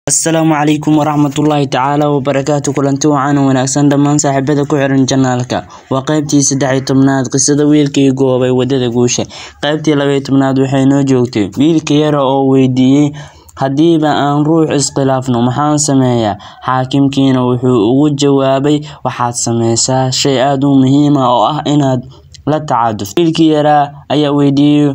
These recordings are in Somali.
Asalaamu calaykum waraxmatullaahi tacaala wabarakaatu. Kulanti wacan wanaagsan dhammaan saaxiibada ku xiran janaalka. Waa qaybtii 13aad, qisada wiilkii goobay wadada guusha. Qaybtii 12aad waxay noo joogtay wiilka yara oo weydiiyey, haddiiba aan ruux iskhilaafno maxaan sameeyaa? Xaakimkiina wuxuu ugu jawaabay, waxaad sameysaa shay aad u muhiim ah oo ah inaad la tacaadufto. Wiilkii yaraa ayaa weydiiyey,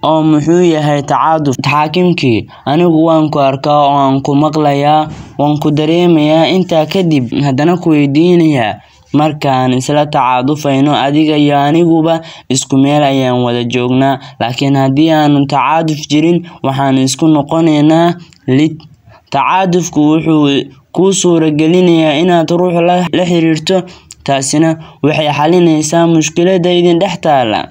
oo muxuu yahay tacaaduf? Xaakimkii, anigu waan ku arkaa oo aan ku maqlayaa, waan ku dareemayaa, intaa kadib haddana ku weydiinayaa. Markaan isla tacaadufayno, adiga iyo aniguba isku meel ayaan wada joognaa, laakiin haddii aanu tacaaduf jirin waxaan isku noqonaynaa lid. Tacaadufku wuxuu kuu suuragelinayaa inaad ruux la xiriirto, taasina waxay xalinaysaa mushkiladda idin dhex taalla.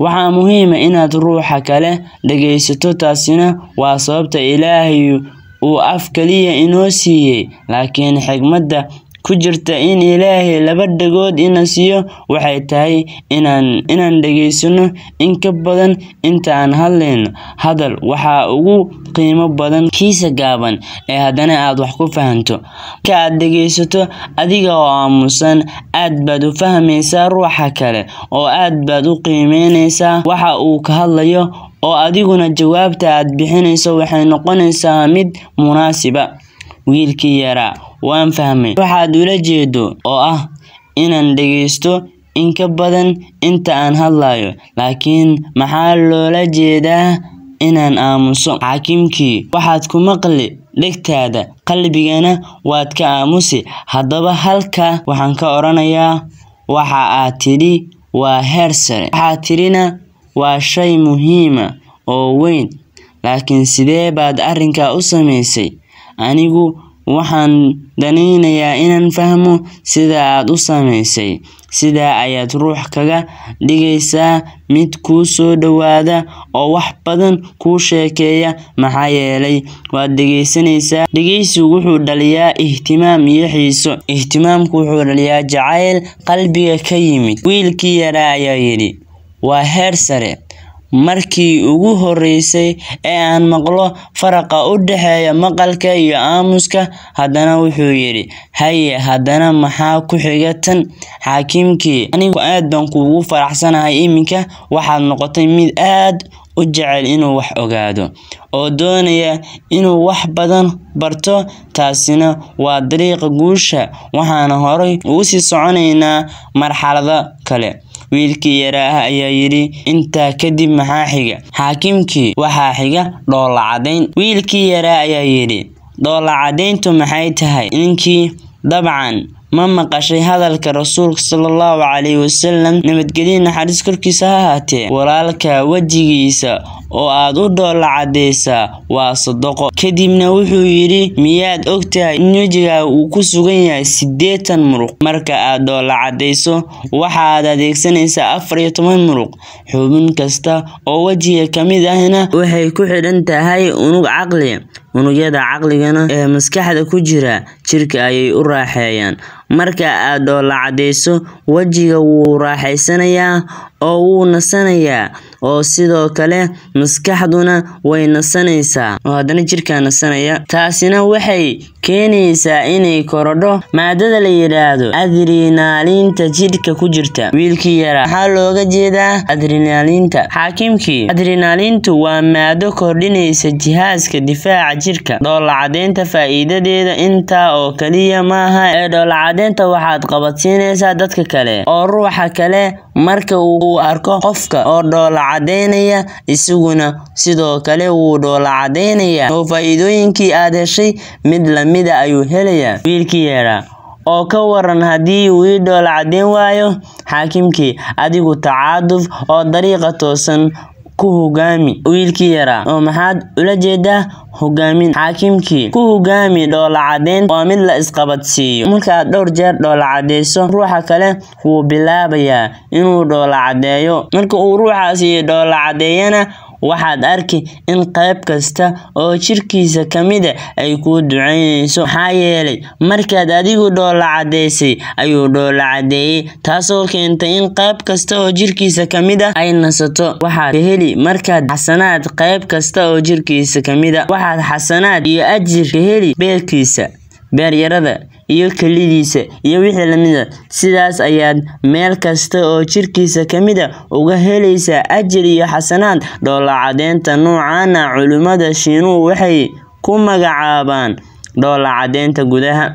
Waxaa muhiim ah inaad ruuxa kale dhageysato, taasina waa sababta Ilaahay uu af kaliya inoo siiyay. Laakiin xigmadda ku jirta in Ilaahay laba dhagood ina siiyo waxay tahay inaan dhageysano in ka badan inta aan hadlayno. Hadal waxaa ugu qiimo badan kiisa gaaban ee haddana aad wax ku fahanto. Marka aad dhageysato adiga oo aamusan, aad baad u fahmaysaa ruuxa kale oo aad baad u qiimeyneysaa waxa uu ka hadlayo, oo adiguna jawaabta aad bixinayso waxay noqonaysaa mid munaasiba. Wiilkii yaraa, waan fahmay waxaad ula jeedo oo ah inaan dhageysto in ka badan inta aan hadlayo, laakiin maxaa loola jeedaa inaan aamuso? Xaakimkii, waxaad ku maqli dhegtaada, qalbigana waad ka aamusi. Haddaba halkaa waxaan ka oranayaa, waxa aad tidhi waa heer sare, waxaad tidhina waa shay muhiima oo weyn, laakiin sidee baad arrinkaa u samaysay? Anigu waxaan danaynayaa inaan fahmo sida aad u samaysay. Sidaa ayaad ruux kaga dhigaysaa mid kuu soo dhowaada oo wax badan kuu sheekeeya, maxaa yeelay waad dhegeysanaysaa. Dhegeysigu wuxuu dhaliyaa ihtimaam iyo xiiso, ihtimaamku wuxuu dhaliyaa jacayl qalbiga ka yimid. Wiilkii yaraa ayaa yidhi, waa heer sare, markii ugu horeysay ee aan maqlo faraqa u dhexeeya maqalka iyo aamuska. Haddana wuxuu yidhi, haye, haddana maxaa ku xiga tan? Xaakimkii, anigu aad baan kuugu faraxsanahay, iminka waxaad noqotay mid aad u jecel inuu wax ogaado oo doonaya inuu wax badan barto, taasina waa dariiqa guusha, waxaana horay ugu sii soconaynaa marxalado kale. Wiilkii yaraa ayaa yidhi, intaa kadib maxaa xiga? Xaakimkii, waxaa xiga dhoolla caddayn. Wiilkii yaraa ayaa yidhi, dhoolla caddayntu maxay tahay? Ninkii, dabcan ma maqashay hadalka rasuulka sallallahu calayhi wasallam, nabadgelyo naxariis korkiisa ha ahaatee, walaalka wejigiisa oo aad u dhoolla caddaysaa waa sadaqo. Kadibna wuxuu yidhi, miyaad ogtahay in wejigaaga uu ku sugan yahay 80 muruq? Marka aad dhoolla caddayso waxaad adeegsanaysaa 14 muruq. Xubin kasta oo wejiga ka mid ahna waxay ku xidhan tahay unug caqli. Unugyada caqligana ee maskaxda ku jira jirka ayay u raaxeeyaan. Marka aad dhoolla caddayso, wejiga wuu raaxaysanayaa oo wuu nasanayaa, oo sidoo kale maskaxduna way nasanaysaa, oo haddana jirkaa nasanaya. Taasina waxay keenaysaa inay korodho maadada la yidhaahdo adrenaalinta jidhka ku jirta. Wiilkii yaraa, maxaa looga jeedaa adrenaalinta? Xaakimkii, adrenaalintu waa maado kordhinaysa jihaaska difaaca jirka. Dhoolla caddaynta faa'iidadeeda intaa oo kaliya maaha ee dhoolla caddaynta waxaad qabadsiinaysaa dadka kale, oo ruuxa kale marka uu arko qofka oo dhoolla caddaynaya, isaguna sidoo kale wuu dhoolla caddaynayaa, oo faa'iidooyinkii aad heshay mid lamida ayuu helayaa. Wiilkii yaraa, oo ka waran haddii uu ii dhoolla caddayn waayo? Xaakimkii, adigu tacaaduf oo dariiqa toosan ku hogaami. Wiilkii yaraa, oo maxaad ula jeedaa hogaamin? Xaakimkii, ku hogaami dhoolla caddayn waa mid la isqabadsiiyo. Marka aad dhowr jeer dhoolla caddayso, ruuxa kale wuu bilaabayaa inuu dhoolla caddeeyo. Marka uu ruuxaasi dhoolla caddeeyana, Waxaad arki in qayb kasta oo jirkiisa ka mid ah ay kuu ducaynayso, maxaa yeelay markaad adigu dhoolla caddaysay ayuu dhoolla caddeeyay, taasoo keentay in qayb kasta oo jirkiisa ka mid ah ay nasato. Waxaad ka heli markaad xasanaad qayb kasta oo jirkiisa ka mid ah. Waxaad xasanaad iyo ajir ka heli beerkiisa, beeryarada iyo kelyihiisa iyo wixii la mid ah. Sidaas ayaad meel kasta oo jirkiisa ka mid ah uga helaysaa ajir iyo xasanaad. Dhoolla caddeynta noocan ah culimada Shiinuhu waxay ku magacaabaan dhoolla caddeynta gudaha.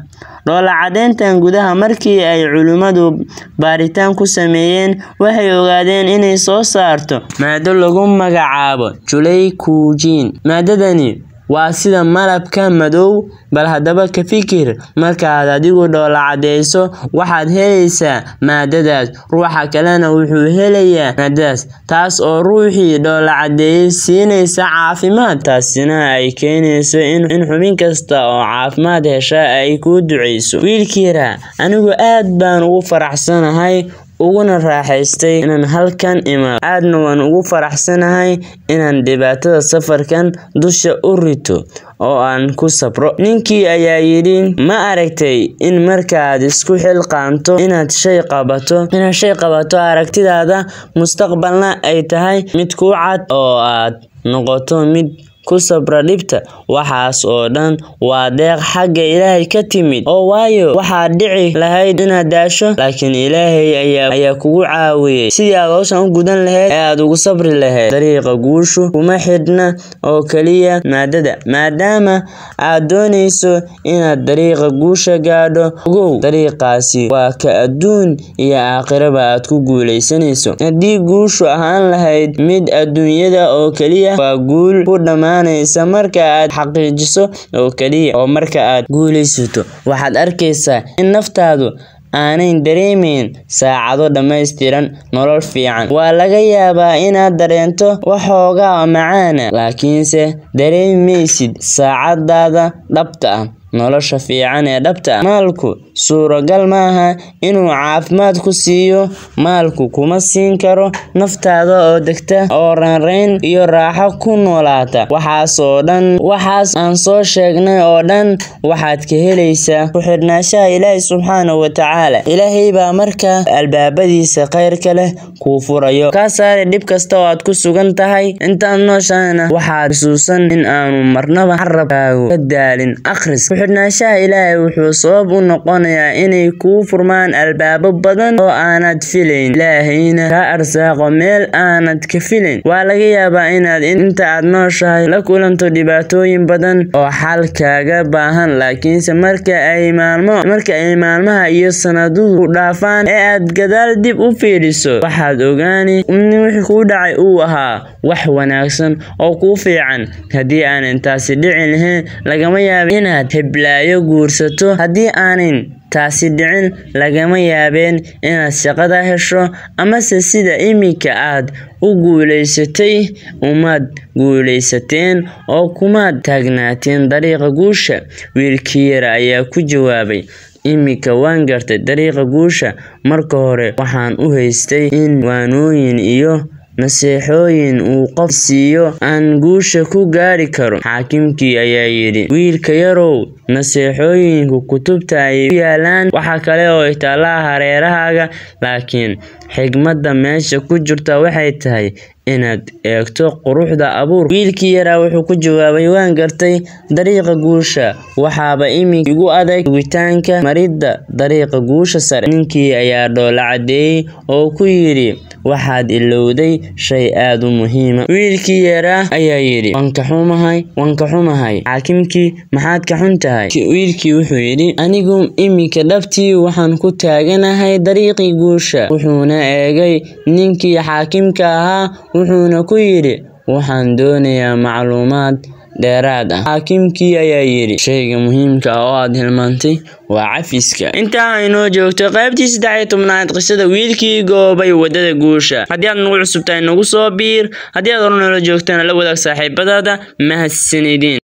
Dhoolla caddeyntan gudaha markii ay culimadu baaritaan ku sameeyeen, waxay ogaadeen inay soo saarto maaddo lagu magacaabo glycogen. Maaddadani waa sida malabka madow. Bal haddaba ka fikir, markaad adigu dhoolla caddeyso waxaad helaysaa maaddadaas, ruuxa kalena wuxuu helayaa maaddadaas, taas oo ruuxii dhoolla caddeeyay siinaysa caafimaad, taasina ay keenayso in xubin kasta oo caafimaad hesha ay kuu duceyso. Wiilkii yaraa, anigu aad baan ugu faraxsanahay uguna raaxaystay inaan halkan imaado, aadna waan ugu faraxsanahay inaan dhibaatada safarkan dusha u rito oo aan ku sabro. Ninkii ayaa yidhi, ma aragtay in markaad isku xilqaanto inaad shay qabato, aragtidaada mustaqbalna ay tahay mid kuu cad oo aad noqoto mid ku sabra dhibta? Waxaas oo dhan waa deeq xagga Ilaahay ka timid, oo waayo waxaad dhici lahayd inaad daasho, laakiin Ilaahay ayaa kugu caawiyay sidii aad hawshan u gudan lahayd ee aad ugu sabri lahayd. Dariiqa guushu kuma xidhna oo kaliya maaddada. Maadaama aad doonayso inaad dariiqa guusha gaadho, ogow dariiqaasi waa ka adduun iyo aakhiraba aad ku guuleysanayso. Haddii guushu ahaan lahayd mid adduunyada oo kaliya, waa guul ku dhammaanaysa marka aad xaqiijiso oo kaliya. Oo marka aad guuleysato, waxaad arkaysaa in naftaadu aanay dareemeyn saacado dhammaystiran nolol fiican. Waa laga yaabaa inaad dareento waxoogaa macaan ah, laakiinse dareemi maysid saacaddaada dhabta ah, nolosha fiican ee dhabta ah. Maalku suuragal maaha inuu caafimaad ku siiyo. Maalku kuma siin karo naftaada oo degta oo raynrayn iyo raaxo ku noolaata. Waxaas oo dhan, waxaas aan soo sheegnay oo dhan, waxaad ka helaysaa ku xidhnaanshaha Ilaahay subxaanahu wa tacaala. Ilaahay baa markaa albaabadiisa khayrka leh kuu furayo, kaa saari dhib kasta oo aad ku sugan tahay. Intaad nooshahayna waxaad xusuusan in aanu marnaba carabkaagu ka daalin akhris. Ku xidhnaanshaha Ilaahay wuxuu sabab u noqonayaa inay kuu furmaan albaabo badan oo aanad filayn, Ilaahayna kaa arsaaqo meel aanad ka filayn. Waa laga yaabaa inaad inta aad nooshahay la kulanto dhibaatooyin badan oo xal kaaga baahan, laakiinse marka ay maalmaha iyo sanaduhu ku dhaafaan ee aad gadaal dib u fiiriso, waxaad ogaani in wixii kuu dhacay uu ahaa wax wanaagsan oo kuu fiican. Haddii aanan taasi dhici lahayn, lagama yaabo inaad heblaayo guursato. Haddii aanan taasi dhicin, lagama yaabeen inaad shaqada hesho, amase sida iminka aad u guuleysatay umaad guuleysateen oo kumaad taagnaateen dariiqa guusha. Wiilkii yara ayaa ku jawaabay, iminka waan gartay dariiqa guusha. Marka hore waxaan u haystay in waanooyin iyo naseexooyin uu qof siiyo aan guusha ku gaari karo. Xaakimkii ayaa yidhi, wiilka yarow, naseexooyinku kutubta ayay ku yaalaan, waxa kale oo ay taallaa hareerahaaga, laakiin xigmadda meesha ku jirta waxay tahay inaad eegto quruxda abuurka. Wiilkii yaraa wuxuu ku jawaabay, waan gartay dariiqa guusha, waxaaba iminka igu adag sugitaanka maridda dariiqa guusha sare. Ninkii ayaa dhoolla caddeeyay oo ku yidhi, waxaad ilowday shay aad u muhiim ah. Wiilkii yaraa ayaa yidhi, waan ka xumahay. Xaakimkii, maxaad ka xun tahay? Wiilkii wuxuu yidhi, anigu iminka dhabtii waxaan ku taaganahay dariiqii guusha. Wuxuuna eegay ninkii xaakimka ahaa, wuxuuna ku yidhi, waxaan doonayaa macluumaad dheeraad ah. Xaakimkii ayaa yidhi, shayga muhiimka ah oo aad hilmaantay waa cafiska. Intaa aynoo joogto qaybtii 13aad qisada wiilkii goobay wadada guusha. Haddii aad nagu cusub tahay, nagu soo biir. Haddii aad hore noola joogtana, la wadaag saaxiibadaada. Mahadsanidin.